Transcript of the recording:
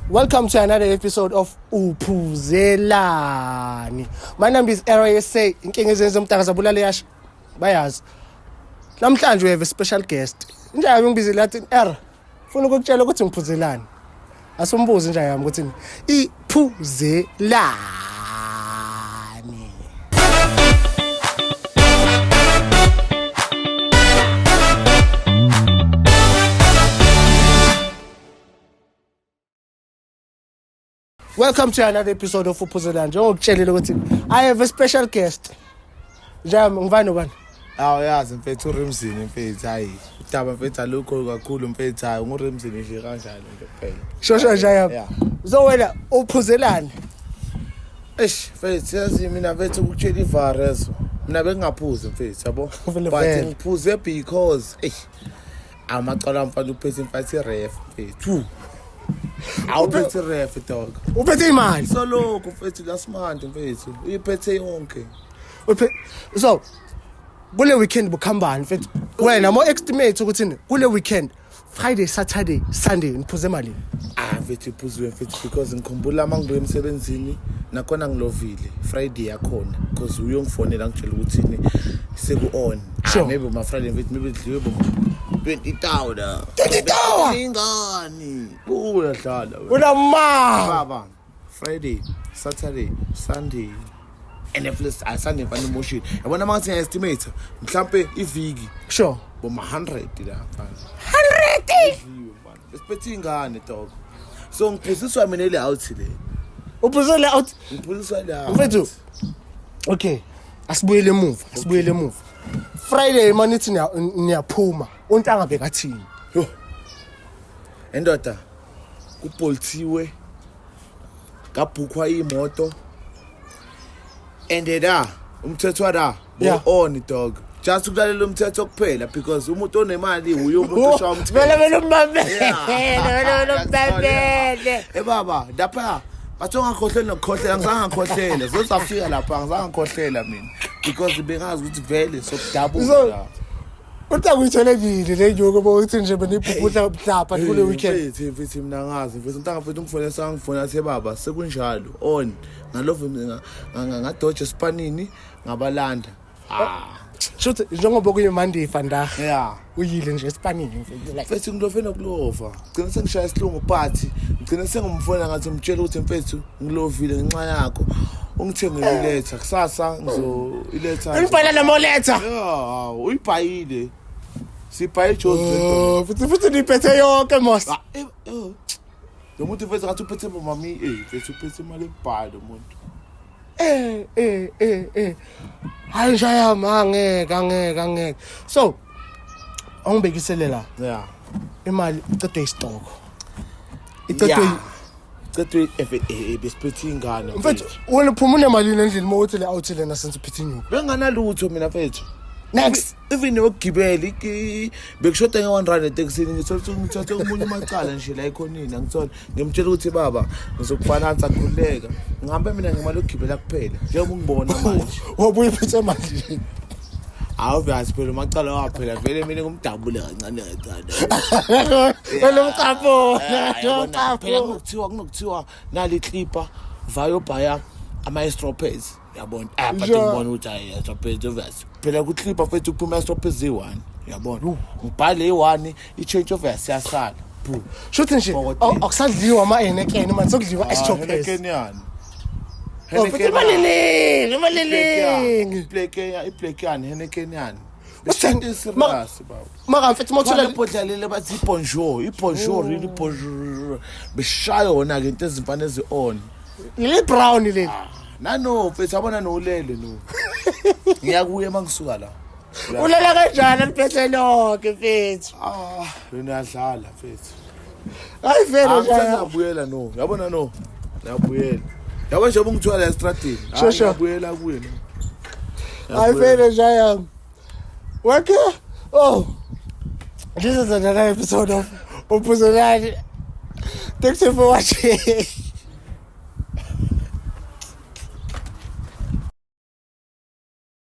Welcome to another episode of Uphuzelani. My name is RSA. Inkinga ezenza umntaka zabulala yasha. Bayazi. Namhlanje we have a special guest. Inja yami ngibizile lathi R. Funa ukukutshela ukuthi ngiphuzelani. Asumbuze inja yami ukuthi iphuzelani. Welcome to another episode of Uphuzelani. Njengokutshelile ukuthi I have a special guest. Njami ngivani ubani? Awu yazi mfethu uRimzini mfethu hayi udaba mfethu alukho kakhulu mfethu hayi nguRimzini nje kanjalo nje kuphela. Shosho nje yami. Yeah. So wena uphuzelani? Eish mfethu yazi mina mfethu ukutshela ivarezo. Mina bengingaphuzi mfethu yabo. Vele But vele. ngiphuze because eish amacala mfana uphethe mfethu iref mfethu. Awuphethe iref dog. Uphethe imali. Soloko mfethu lasimanje mfethu uyiphethe yonke. Uphe So kule weekend bukhambani mfethu. Wena mo estimate ukuthi kule weekend Friday, Saturday, Sunday niphuze malini? Ah mfethu iphuziwe mfethu because ngikhumbula uma ngibuya emsebenzini nakhona ngilovile Friday yakhona because uyongifonela ngitshela ukuthi seku-on. Sure. Ah, maybe ma Friday mfethu maybe dliwe bo 20,000. 20,000? Ingani? Uyadlala wena. Unama. Baba Friday, Saturday, Sunday. And if this Sunday mfana emotion. Yabona uma ngathi ngiya-estimate mhlampe iviki Sure. boma 100 la mfana. 100. Idliwe mfana. Besiphethe ingane dog. So ngiphuziswa mina le out le. Uphuzele out. Ngiphuziswa le out. Mfethu. Okay. Asibuyele emuva, asibuyele emuva. Friday manithi niyaphuma. Untanga bekathini? Yo. Endoda kuboltiwe kabhukhwa imoto and la umthetho wala Yeah. on dog. Just ukulalela umthetho kuphela because umuntu onemali uye umuntu oshaya umthetho. Vele vele umbambele. Yeah. Vele vele umbambele. Eh baba, lapha bathi ungakhohleli nokukhohlela ngizange ngikhohlele. Zozafika lapha ngizange ngikhohlela mina because bengazi ukuthi vele sokudabuka. So- la. Untanga uyitholekile le nyoko bokuthi nje benibhubhudla mhlapha kule weekend. Mfethu mfethu mina ngazi mfethu ntanga mfethu ngifonela sangifona athe baba sekunjalo on ngalove ngadoja esipanini ngabalanda. Ah Shuthi njengoba kuyi Monday vandag. yeah. Uyile nje esipanini mfethu like Mfethu ngilove nokulova. Gcina sengishaya isilungu but ngigcina sengimfonela ngathi ngimtshela ukuthi mfethu ngilovile ngenxa yakho. Ungithengele iletha kusasa ngizo iletha. Ngibhala nomoletha. Yeah, uyibhayile. Sibhaye ijozi. Oh, futhi futhi niphethe yonke mos. Ah, eh, eh. Lo muntu mfethu ngathi uphethe bomami eh mfethu uphethe imali ebhayi lo muntu. Eh eh eh eh. Hayi nje yami angeke angeke angeke. So awungibekisele la Yeah. imali icedwe isitoko. Icedwe Yeah. Icedwe besiphethe ingane. mfethu wena uphuma unemalini endlini mawuthi le out lena sense uphethe inyuku. Benganalutho mina mfethu. Next. Even yokugibela bekushoda nge-1 rand etekisini ngithola ukuthi ngithathe omunye umacala nje la ekhonini angithola ngimtshela ukuthi baba ngizokufanansa khululeka ngihambe mina ngemali yokugibela kuphela njengoba ungibona manje Wabuye uphethe mali. awuvazi phela umacala waphela vele mina ngumdabule kancane kancane Wena umqapho. Yabona, phela kunokuthiwa nali clipper vayobhaya ama-estropes yabona ah but Sure. ngibona ukuthi hayi estropes obvious phela ku-clipper fethu kuphuma estropes eyi-one yabona ngibhale eyi-one i-change obvious yasala bu Shuthi nje Pokotela. akusadliwa ama enekene manje sokudliwa estropes. Hennekenyani Oh, futhi imali eningi, imali eningi. Iblack yani Hennekenyani Usithenge- serious baba Maka mfethu mawuthola Mawuthola ibhodlela bathi ibonjour, ibonjour, really bonjour. Beshaya yona ke into ezimfana ezi-on. leli brown leli. Nano mfethu yabona nolele no. Ngiyakuye uma ngisuka la. Ulala kanjani aliphethe lonke mfethu. Ah, wena uyadlala mfethu. Hayi vele nje. Ngiyabuyela no. Yabona no. Ngiyabuyela. Yabo nje ubungithiwa la estradini. Sure, sure. Ngiyabuyela kuye no. Hayi vele nje yami. Wake oh. This is another episode of Uphuzelani. Thanks for watching.